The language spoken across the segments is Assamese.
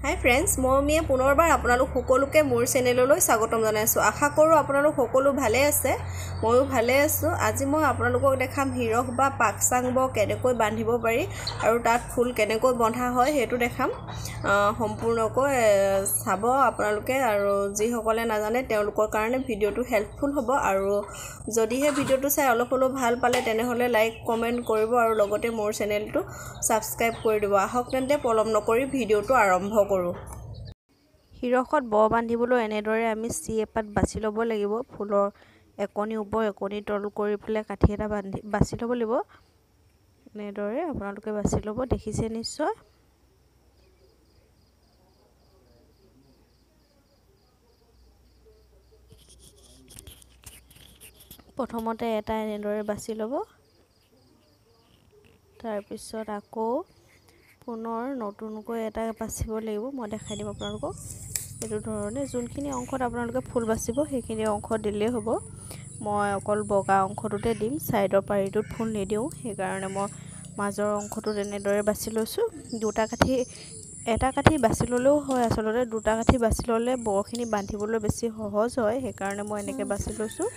হাই ফ্ৰেণ্ডছ, মই অমিয়ে পুনৰবাৰ আপোনালোক সকলোকে মোৰ চেনেললৈ স্বাগতম জনাইছোঁ। আশা কৰোঁ আপোনালোক সকলো ভালে আছে, ময়ো ভালে আছোঁ। আজি মই আপোনালোকক দেখাম হিৰক বা পাকচাং ব কেনেকৈ বান্ধিব পাৰি আৰু তাত ফুল কেনেকৈ বন্ধা হয় সেইটো দেখাম সম্পূৰ্ণকৈ চাব আপোনালোকে। আৰু যিসকলে নাজানে তেওঁলোকৰ কাৰণে ভিডিঅ'টো হেল্পফুল হ'ব। আৰু যদিহে ভিডিঅ'টো চাই অলপ হ'লেও ভাল পালে তেনেহ'লে লাইক কমেণ্ট কৰিব আৰু লগতে মোৰ চেনেলটো ছাবস্ক্ৰাইব কৰি দিব। আহক তেন্তে পলম নকৰি ভিডিঅ'টো আৰম্ভ কৰোঁ। হিৰকত ব বান্ধিবলৈ এনেদৰে আমি চি এপাত বাছি ল'ব লাগিব। ফুলৰ একণি ওপৰ একণি তল কৰি পেলাই কাঠি এটা বান্ধি বাছি ল'ব লাগিব। এনেদৰে আপোনালোকে বাছি ল'ব, দেখিছে নিশ্চয়। প্ৰথমতে এটা এনেদৰে বাছি ল'ব, তাৰপিছত আকৌ পুনৰ নতুনকৈ এটা বাচিব লাগিব। মই দেখাই দিম আপোনালোকক। এইটো ধৰণে যোনখিনি অংশত আপোনালোকে ফুল বাচিব সেইখিনি অংশ দিলেই হ'ব। মই অকল বগা অংশটোতে দিম, ছাইডৰ পাৰিটোত ফুল নিদিওঁ, সেইকাৰণে মই মাজৰ অংশটোত এনেদৰে বাছি লৈছোঁ। দুটা কাঠি, এটা কাঠি বাছি ল'লেও হয়, আচলতে দুটা কাঠি বাছি ল'লে বৰখিনি বান্ধিবলৈ বেছি সহজ হয়, সেইকাৰণে মই এনেকৈ বাছি লৈছোঁ।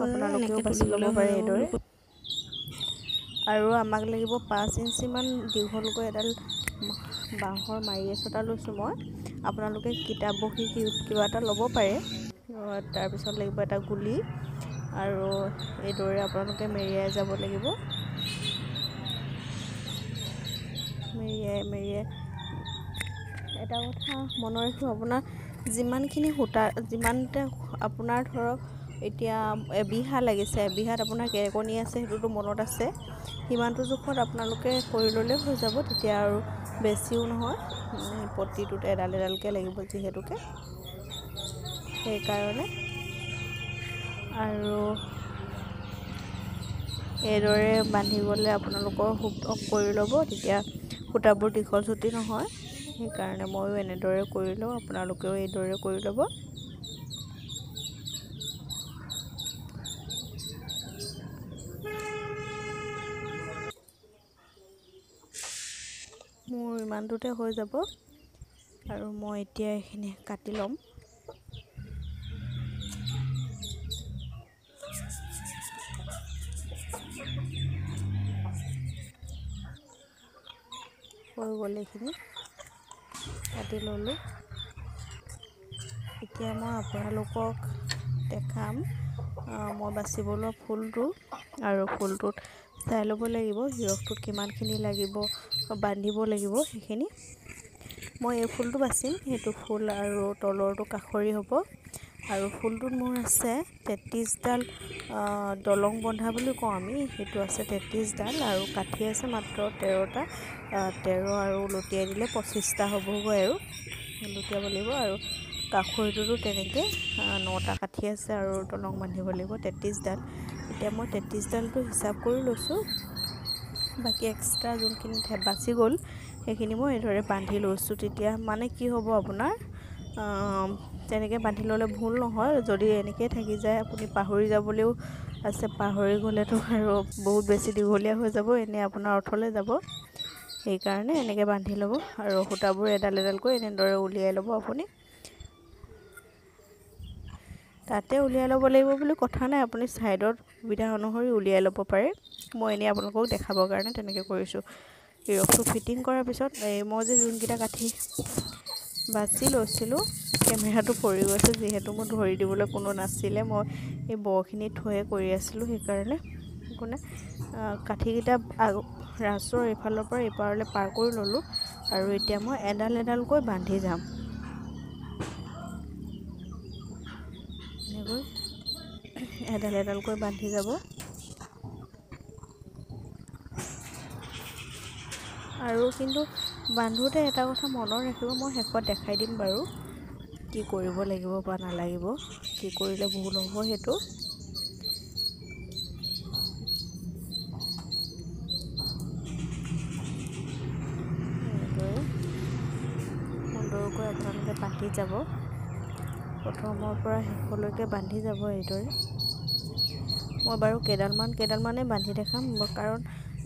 আপোনালোকেও বাছি ল'ব পাৰে এইদৰে। আৰু আমাক লাগিব 5 ইঞ্চিমান দীঘলকৈ এডাল বাঁহৰ মাৰি এচটা লৈছোঁ মই। আপোনালোকে কিতাপ বহী কিবা এটা ল'ব পাৰে। তাৰপিছত লাগিব এটা গুলি আৰু এইদৰে আপোনালোকে মেৰিয়াই যাব লাগিব। মেৰিয়াই মেৰিয়াই এটা কথা মনত ৰাখিব, আপোনাৰ যিমানখিনি সূতা, যিমানতে আপোনাৰ ধৰক এতিয়া এবিঘা লাগিছে, এবিঘাত আপোনাৰ কেইকণি আছে সেইটোতো মনত আছে, সিমানটো জোখত আপোনালোকে কৰি ল'লে হৈ যাব। তেতিয়া আৰু বেছিও নহয়, প্ৰতিটোত এডাল এডালকৈ লাগিব যিহেতুকে, সেইকাৰণে। আৰু এইদৰে বান্ধি গ'লে আপোনালোকৰ কৰি ল'ব, তেতিয়া সূতাবোৰ দীঘল চুটি নহয়, সেইকাৰণে ময়ো এনেদৰে কৰি লওঁ, আপোনালোকেও এইদৰে কৰি ল'ব। মোৰ ইমানটোতে হৈ যাব আৰু মই এতিয়া এইখিনি কাটি ল'ম। হৈ গ'ল, এইখিনি কাটি ল'লোঁ। এতিয়া মই আপোনালোকক দেখাম মই বাচিব লোৱা ফুলটো। আৰু ফুলটোত চাই ল'ব লাগিব হিৰকটোত কিমানখিনি লাগিব, বান্ধিব লাগিব সেইখিনি। মই এই ফুলটো বাচিম, সেইটো ফুল আৰু তলৰটো কাষৰি হ'ব। আৰু ফুলটোত মোৰ আছে 33ডাল দলং বন্ধা বুলি কওঁ আমি, সেইটো আছে 33ডাল। আৰু কাঠি আছে মাত্ৰ 13টা, 13 আৰু লটিয়াই দিলে 25টা হ'বগৈ আৰু লটিয়াব লাগিব। আৰু কাষৰিটোতো তেনেকৈ 9টা কাঠি আছে আৰু দলং বান্ধিব লাগিব 33ডাল। এতিয়া মই 33ডালটো হিচাপ কৰি লৈছোঁ, বাকী এক্সট্ৰা যোনখিনি বাচি গ'ল সেইখিনি মই এইদৰে বান্ধি লৈছোঁ। তেতিয়া মানে কি হ'ব আপোনাৰ, তেনেকৈ বান্ধি ল'লে ভুল নহয়। যদি এনেকৈয়ে থাকি যায় আপুনি পাহৰি যাবলৈও আছে, পাহৰি গ'লেতো আৰু বহুত বেছি দীঘলীয়া হৈ যাব, এনেই আপোনাৰ অৰ্থলৈ যাব। সেইকাৰণে এনেকৈ বান্ধি ল'ব আৰু সূতাবোৰ এডাল এডালকৈ এনেদৰে উলিয়াই ল'ব। আপুনি তাতে উলিয়াই ল'ব লাগিব বুলি কথা নাই, আপুনি ছাইডত সুবিধা অনুসৰি উলিয়াই ল'ব পাৰে। মই এনেই আপোনালোকক দেখাবৰ কাৰণে তেনেকৈ কৰিছোঁ। হিৰকটো ফিটিং কৰাৰ পিছত এই মই যে যোনকেইটা কাঠি বাছি লৈছিলোঁ, কেমেৰাটো পৰি গৈছে যিহেতু মোৰ ধৰি দিবলৈ কোনো নাছিলে, মই এই বৰখিনি থৈয়ে কৰি আছিলোঁ, সেইকাৰণে একো নাই। কাঠিকেইটা ৰাঁচৰ এইফালৰ পৰা এইপাৰলৈ পাৰ কৰি ল'লোঁ আৰু এতিয়া মই এডাল এডালকৈ বান্ধি যাম। এনেকৈ এডাল এডালকৈ বান্ধি যাব। আৰু কিন্তু বান্ধোতে এটা কথা মনত ৰাখিব, মই শেষত দেখাই দিম বাৰু কি কৰিব লাগিব বা নালাগিব, কি কৰিলে ভুল হ'ব সেইটো। এনেদৰে সুন্দৰকৈ আপোনালোকে বান্ধি যাব, প্ৰথমৰ পৰা শেষলৈকে বান্ধি যাব এইদৰে। মই বাৰু কেইডালমানেই বান্ধি দেখাম, কাৰণ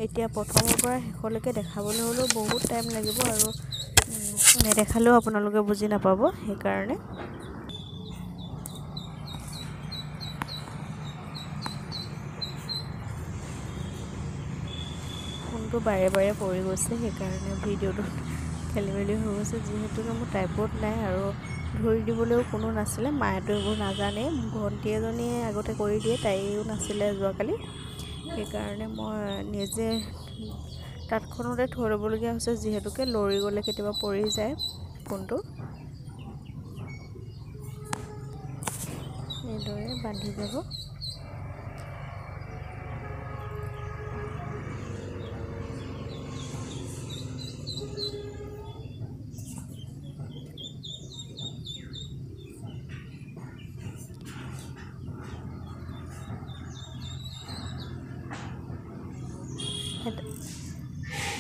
এতিয়া প্ৰথমৰ পৰা শেষলৈকে দেখাবলৈ হ'লেও বহুত টাইম লাগিব আৰু নেদেখালেও আপোনালোকে বুজি নাপাব, সেইকাৰণে। ফোনটো বাৰে বাৰে পৰি গৈছে, সেইকাৰণে ভিডিঅ'টো খেলি মেলি হৈ গৈছে। যিহেতুকে মোৰ টাইপত নাই আৰু ধৰি দিবলৈও কোনো নাছিলে, মায়েতো এইবোৰ নাজানেই। ভণ্টি এজনীয়ে আগতে কৰি দিয়ে, তাইও নাছিলে যোৱাকালি, সেইকাৰণে মই নিজে তাঁতখনতে থৈ ল'বলগীয়া হৈছে, যিহেতুকে লৰি গ'লে কেতিয়াবা পৰি যায় ফোনটো। এইদৰে বান্ধি যাব।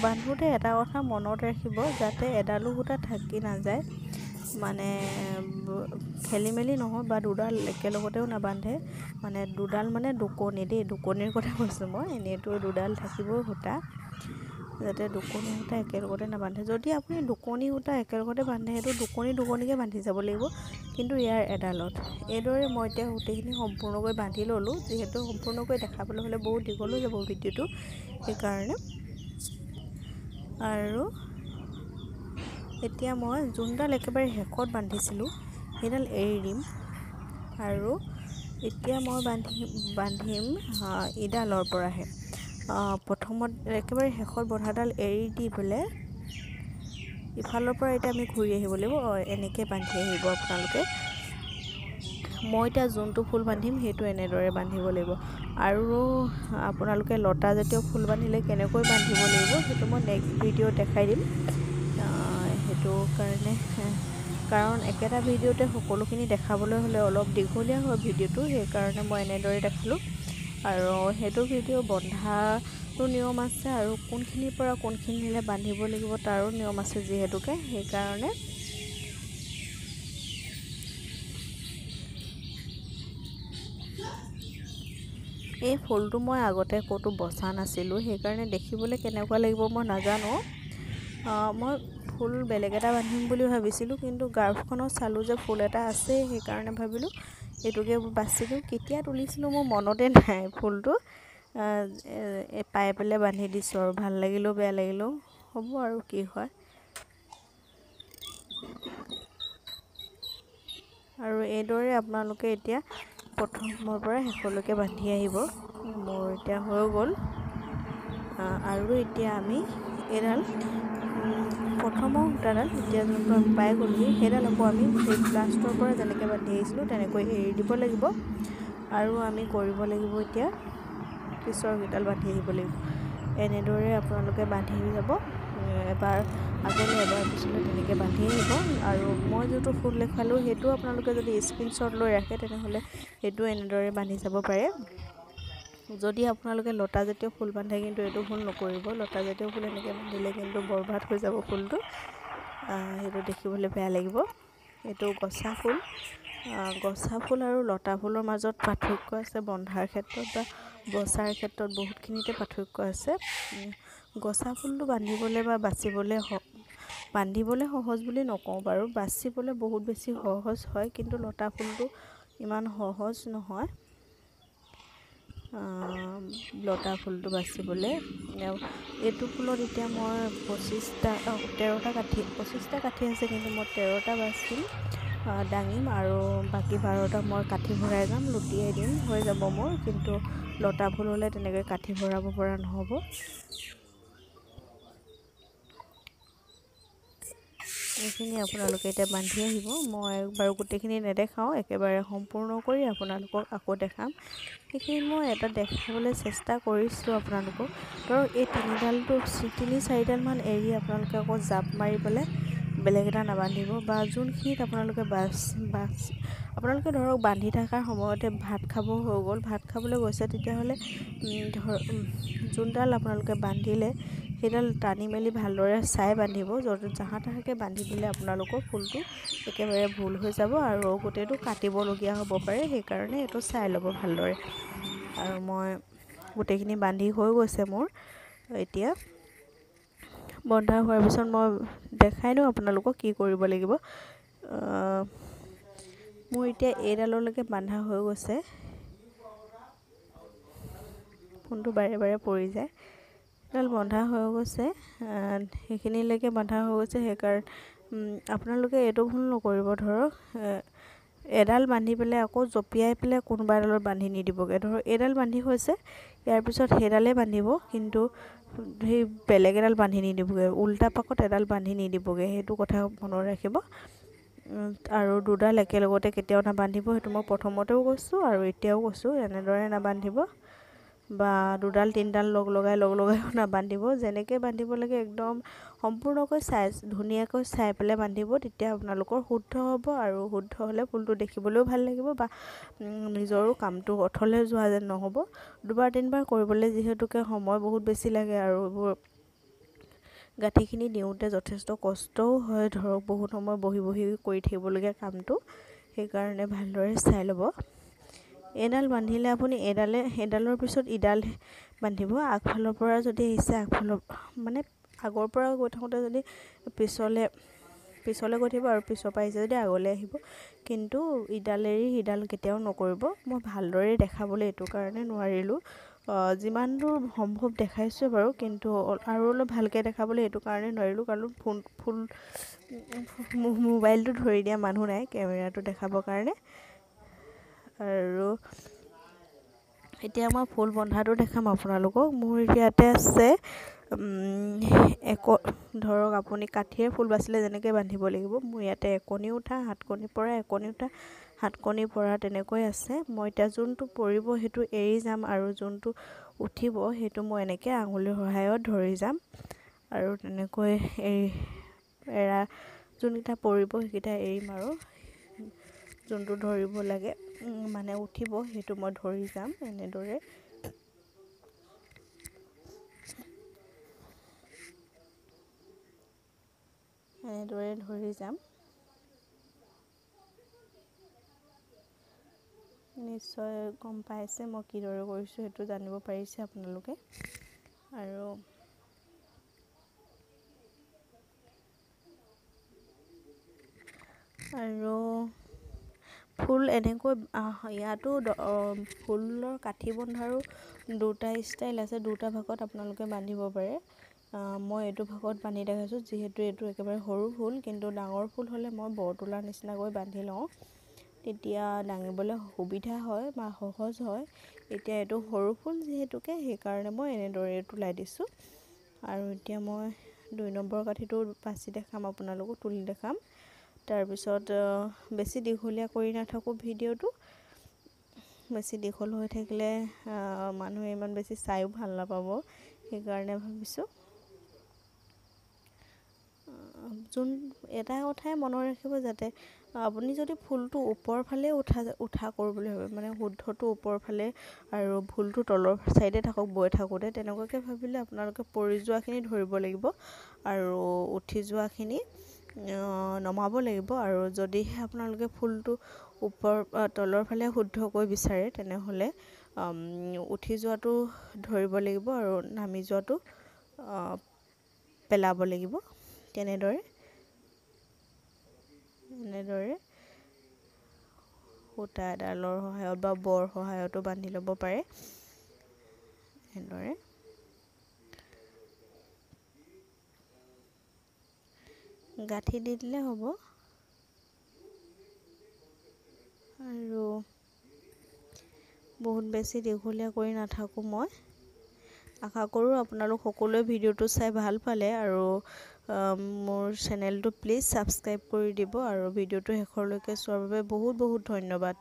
বান্ধোতে এটা কথা মনত ৰাখিব, যাতে এডালো সূতা থাকি নাযায়, মানে খেলি মেলি নহয়, বা দুডাল একেলগতেও নাবান্ধে। মানে দুডাল মানে দুকণি দেই, দুকণিৰ কথা কৈছোঁ মই, এনেইতো দুডাল থাকিবই সূতা, যাতে দুকণি সূতা একেলগতে নাবান্ধে। যদি আপুনি দুকণি সূতা একেলগতে বান্ধে, সেইটো দুকণি দুকণিকৈ বান্ধি যাব লাগিব, কিন্তু ইয়াৰ এডালত। এইদৰে মই এতিয়া গোটেইখিনি সম্পূৰ্ণকৈ বান্ধি ল'লোঁ, যিহেতু সম্পূৰ্ণকৈ দেখাবলৈ হ'লে বহুত দীঘল হৈ যাব ভিডিঅ'টো, সেইকাৰণে। আৰু এতিয়া মই যোনডাল একেবাৰে শেষত বান্ধিছিলোঁ সেইডাল এৰি দিম, আৰু এতিয়া মই বান্ধিম ইডালৰ পৰাহে। প্ৰথমত একেবাৰে শেষত বন্ধাডাল এৰি দি পেলাই ইফালৰ পৰা এতিয়া আমি ঘূৰি আহিব লাগিব। এনেকৈ বান্ধি আহিব আপোনালোকে। মই এতিয়া যোনটো ফুল বান্ধিম সেইটো এনেদৰে বান্ধিব লাগিব। আৰু আপোনালোকে লতাজাতীয় ফুল বান্ধিলে কেনেকৈ বান্ধিব লাগিব সেইটো মই নেক্সট ভিডিঅ'ত দেখাই দিম। সেইটো কাৰণে, কাৰণ একেটা ভিডিঅ'তে সকলোখিনি দেখাবলৈ হ'লে অলপ দীঘলীয়া হয় ভিডিঅ'টো, সেইকাৰণে মই এনেদৰে দেখালোঁ। আৰু সেইটো ভিডিঅ' বন্ধাৰো নিয়ম আছে, আৰু কোনখিনিৰ পৰা কোনখিনিলৈ বান্ধিব লাগিব তাৰো নিয়ম আছে যিহেতুকে, সেইকাৰণে। এই ফুলটো মই আগতে ক'তো বচা নাছিলোঁ, সেইকাৰণে দেখিবলৈ কেনেকুৱা লাগিব মই নাজানো। মই ফুল বেলেগ এটা বান্ধিম বুলি ভাবিছিলোঁ, কিন্তু গাৰ্ফখনত চালোঁ যে ফুল এটা আছে, সেইকাৰণে ভাবিলোঁ এইটোকে বাছি দিওঁ। কেতিয়া তুলিছিলোঁ মোৰ মনতে নাই, ফুলটো পাই পেলাই বান্ধি দিছোঁ আৰু, ভাল লাগিলেও বেয়া লাগিলেও হ'ব আৰু কি হয়। আৰু এইদৰে আপোনালোকে এতিয়া প্ৰথমৰ পৰা শেষলৈকে বান্ধি আহিব। মোৰ এতিয়া হৈ গ'ল। আৰু এতিয়া আমি এইডাল প্ৰথমৰ সূতাডাল এতিয়া যোনটো আমি পাই গ'লোহি, সেইডাল আকৌ আমি সেই লাষ্টৰ পৰা যেনেকৈ বান্ধি আহিছিলোঁ তেনেকৈ এৰি দিব লাগিব। আৰু আমি কৰিব লাগিব এতিয়া পিছৰ কেইডাল বান্ধি আহিব লাগিব। এনেদৰে আপোনালোকে বান্ধি যাব, এবাৰ আগলৈ এবাৰ পিছলৈ তেনেকৈ বান্ধি আহিব। আৰু মই যোনটো ফুল দেখুৱালোঁ সেইটো আপোনালোকে যদি স্ক্ৰীনশ্বট লৈ ৰাখে তেনেহ'লে সেইটো এনেদৰে বান্ধি যাব পাৰে। যদি আপোনালোকে লতাজাতীয় ফুল বান্ধে কিন্তু এইটো ভুল নকৰিব, লতাজাতীয় ফুল এনেকৈ বান্ধিলে কিন্তু বৰবাদ হৈ যাব ফুলটো, সেইটো দেখিবলৈ বেয়া লাগিব। এইটো গছা ফুল, গছা ফুল আৰু লতা ফুলৰ মাজত পাৰ্থক্য আছে বন্ধাৰ ক্ষেত্ৰত বা বচাৰ ক্ষেত্ৰত বহুতখিনিতে পাৰ্থক্য আছে। গছা ফুলটো বান্ধিবলৈ বা বাচিবলৈ বান্ধিবলৈ সহজ বুলি নকওঁ বাৰু, বাচিবলৈ বহুত বেছি সহজ হয়, কিন্তু লতা ফুলটো ইমান সহজ নহয় লতা ফুলটো বাচিবলৈ। এইটো ফুলত এতিয়া মই 25টা 13টা কাঠি, 25টা কাঠি আছে, কিন্তু মই 13টা বাচিম, দাঙিম, আৰু বাকী 12টা মই কাঠি ভৰাই যাম, লুটিয়াই দিম, হৈ যাব মোৰ। কিন্তু লতা ফুল হ'লে তেনেকৈ কাঠি ভৰাব পৰা নহ'ব। এইখিনি আপোনালোকে এতিয়া বান্ধি আহিব। মই বাৰু গোটেইখিনি নেদেখাওঁ, একেবাৰে সম্পূৰ্ণ কৰি আপোনালোকক আকৌ দেখাম। সেইখিনি মই এটা দেখাবলৈ চেষ্টা কৰিছোঁ আপোনালোকক। ধৰক এই তিনিডালটো তিনি চাৰিডালমান এৰি আপোনালোকে আকৌ জাপ মাৰি পেলাই বেলেগ এটা নাবান্ধিব, বা যোনখিনিত আপোনালোকে বাছ বাছ আপোনালোকে ধৰক বান্ধি থকাৰ সময়তে ভাত খাব হৈ গ'ল, ভাত খাবলৈ গৈছে, তেতিয়াহ'লে ধৰ যোনডাল আপোনালোকে বান্ধিলে সেইডাল টানি মেলি ভালদৰে চাই বান্ধিব। য'ত জাহা তাহাকৈ বান্ধি দিলে আপোনালোকৰ ফুলটো একেবাৰে ভুল হৈ যাব আৰু গোটেইটো কাটিবলগীয়া হ'ব পাৰে, সেইকাৰণে এইটো চাই ল'ব ভালদৰে। আৰু মই গোটেইখিনি বান্ধি হৈ গৈছে মোৰ। এতিয়া বন্ধা হোৱাৰ পিছত মই দেখাই দিওঁ আপোনালোকক কি কৰিব লাগিব। মোৰ এতিয়া এইডাললৈকে বান্ধা হৈ গৈছে। ফোনটো বাৰে বাৰে পৰি যায়। এডাল বন্ধা হৈ গৈছে, সেইখিনিলৈকে বন্ধা হৈ গৈছে। সেইকাৰণে আপোনালোকে এইটো ভুল নকৰিব, ধৰক এডাল বান্ধি পেলাই আকৌ জঁপিয়াই পেলাই কোনোবা এডালত বান্ধি নিদিবগৈ। ধৰক এইডাল বান্ধি হৈছে, ইয়াৰ পিছত সেইডালেই বান্ধিব, কিন্তু সেই বেলেগ এডাল বান্ধি নিদিবগৈ, উল্টা পাকত এডাল বান্ধি নিদিবগৈ, সেইটো কথা মনত ৰাখিব। আৰু দুডাল একেলগতে কেতিয়াও নাবান্ধিব, সেইটো মই প্ৰথমতেও কৈছোঁ আৰু এতিয়াও কৈছোঁ, এনেদৰে নাবান্ধিব বা দুডাল তিনিডাল লগ লগাই লগ লগাইও নাবান্ধিব। যেনেকৈ বান্ধিব লাগে একদম সম্পূৰ্ণকৈ চাই ধুনীয়াকৈ চাই পেলাই বান্ধিব, তেতিয়া আপোনালোকৰ শুদ্ধ হ'ব আৰু শুদ্ধ হ'লে ফুলটো দেখিবলৈও ভাল লাগিব বা নিজৰো কামটো অথলে যোৱা যেন নহ'ব। দুবাৰ তিনিবাৰ কৰিবলৈ যিহেতুকে সময় বহুত বেছি লাগে আৰু এইবোৰ গাঁঠিখিনি দিওঁতে যথেষ্ট কষ্টও হয়, ধৰক বহুত সময় বহি বহি কৰি থাকিবলগীয়া কামটো, সেইকাৰণে ভালদৰে চাই ল'ব। এইডাল বান্ধিলে আপুনি এডালৰ পিছত ইডাল বান্ধিব। আগফালৰ পৰা যদি আহিছে, আগফালৰ মানে আগৰ পৰা গৈ থাকোঁতে যদি পিছলৈ গৈ থাকিব আৰু পিছৰ পৰা আহিছে যদি আগলৈ আহিব, কিন্তু ইডাল এৰি সিডাল কেতিয়াও নকৰিব। মই ভালদৰে দেখাবলৈ এইটো কাৰণে নোৱাৰিলোঁ, যিমান দূৰ সম্ভৱ দেখাইছোঁ বাৰু, কিন্তু আৰু অলপ ভালকৈ দেখাবলৈ এইটো কাৰণে নোৱাৰিলোঁ, কাৰণ ফুল মোবাইলটো ধৰি দিয়া মানুহ নাই কেমেৰাটো দেখাবৰ কাৰণে। আৰু এতিয়া মই ফুল বন্ধাটো দেখাম আপোনালোকক। মোৰ ইয়াতে আছে এক, ধৰক আপুনি কাঠিৰে ফুল বাচিলে যেনেকৈ বান্ধিব লাগিব, মোৰ ইয়াতে একণি উঠা, সাতকণি পৰা, একণি উঠা, সাতকণি পৰা তেনেকৈ আছে। মই এতিয়া যোনটো পৰিব সেইটো এৰি যাম আৰু যোনটো উঠিব সেইটো মই এনেকৈ আঙুলিৰ সহায়ত ধৰি যাম আৰু তেনেকৈ এৰা যোনকেইটা পৰিব সেইকেইটা এৰিম আৰু যোনটো ধৰিব লাগে মানে উঠিব সেইটো মই ধৰি যাম এনেদৰে। এনেদৰে ধৰি যাম। নিশ্চয় গম পাইছে মই কিদৰে কৰিছোঁ, সেইটো জানিব পাৰিছে আপোনালোকে। আৰু আৰু ফুল এনেকৈ ইয়াতো ফুলৰ কাঠি বন্ধাৰো দুটা ষ্টাইল আছে, দুটা ভাগত আপোনালোকে বান্ধিব পাৰে। মই এইটো ভাগত বান্ধি দেখাইছোঁ, যিহেতু এইটো একেবাৰে সৰু ফুল, কিন্তু ডাঙৰ ফুল হ'লে মই বৰতোলাৰ নিচিনাকৈ বান্ধি লওঁ, তেতিয়া দাঙিবলৈ সুবিধা হয় বা সহজ হয়। এতিয়া এইটো সৰু ফুল যিহেতুকে সেইকাৰণে মই এনেদৰে তোলাই দিছোঁ। আৰু এতিয়া মই 2 নম্বৰ কাঠিটো বাছি দেখাম আপোনালোকক, তুলি দেখাম। তাৰপিছত বেছি দীঘলীয়া কৰি নাথাকোঁ ভিডিঅ'টো, বেছি দীঘল হৈ থাকিলে মানুহে ইমান বেছি চায়ো ভাল নাপাব, সেইকাৰণে ভাবিছোঁ। যোন এটা কথাই মনত ৰাখিব, যাতে আপুনি যদি ফুলটো ওপৰ ফালে উঠা কৰোঁ বুলি ভাবে, মানে শুদ্ধটো ওপৰ ফালে আৰু ভুলটো তলৰ ছাইডে থাকক বৈ থাকোঁতে, তেনেকুৱাকৈ ভাবিলে আপোনালোকে পৰি যোৱাখিনি ধৰিব লাগিব আৰু উঠি যোৱাখিনি নমাব লাগিব। আৰু যদিহে আপোনালোকে ফুলটো ওপৰ তলৰ ফালে শুদ্ধকৈ বিচাৰে, তেনেহ'লে উঠি যোৱাটো ধৰিব লাগিব আৰু নামি যোৱাটো পেলাব লাগিব। তেনেদৰে এনেদৰে সূতা এডালৰ সহায়ত বা বৰ সহায়তো বান্ধি ল'ব পাৰে এনেদৰে। গাঁঠি দি দিলে হ'ব। আৰু বহুত বেছি দীঘলীয়া কৰি নাথাকোঁ মই। আশা কৰোঁ আপোনালোক সকলোৱে ভিডিঅ'টো চাই ভাল পালে আৰু মোৰ চেনেলটো প্লিজ ছাবস্ক্ৰাইব কৰি দিব আৰু ভিডিঅ'টো শেষলৈকে চোৱাৰ বাবে বহুত বহুত ধন্যবাদ।